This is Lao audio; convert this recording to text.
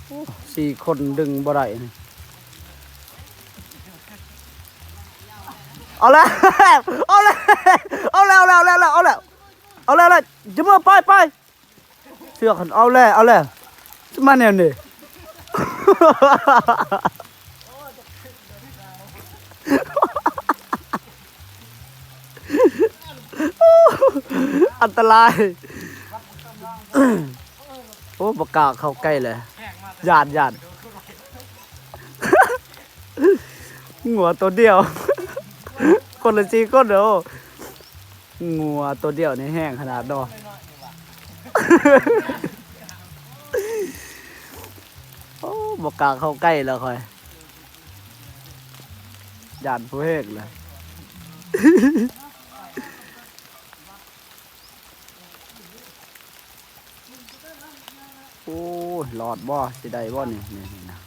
ໂອ້ ສີ່ຄົນດຶງບໍ່ໄດ້ນີ້ ເອົາແລ້ວ ເອົາແລ້ວ ເອົາແລ້ວ ເອົາແລ້ວ ເອົາແລ້ວ ເອົາແລ້ວ ເອົາແລ້ວ ເອົາແລ້ວ ຢ່າເມືອ ໄປ ໄປ ເຊືອກ ເອົາແລ້ວ ເອົາແລ້ວ ມາແນວນີ້ ອັນຕະລາຍ ໂອ້ ບໍ່ກ້າເຂົ້າໃກ້ເລີຍ ຢ້ານ ຢ້ານ ງົວໂຕດຽວ ຄົນລະສີ່ຄົນເດີ ງົວໂຕດຽວນີ້ແຮງຂະໜາດເນາະ ໂອ້ ບໍ່ກ້າເຂົ້າໃກ້ແລ້ວຂ້ອຍ ຢ້ານຜູ້ແຮງເລີຍ ໂອ້ຍ ລອດບໍ່ ຊິໄດ້ບໍ່ນີ້ ນີ້ ນີ້ນະ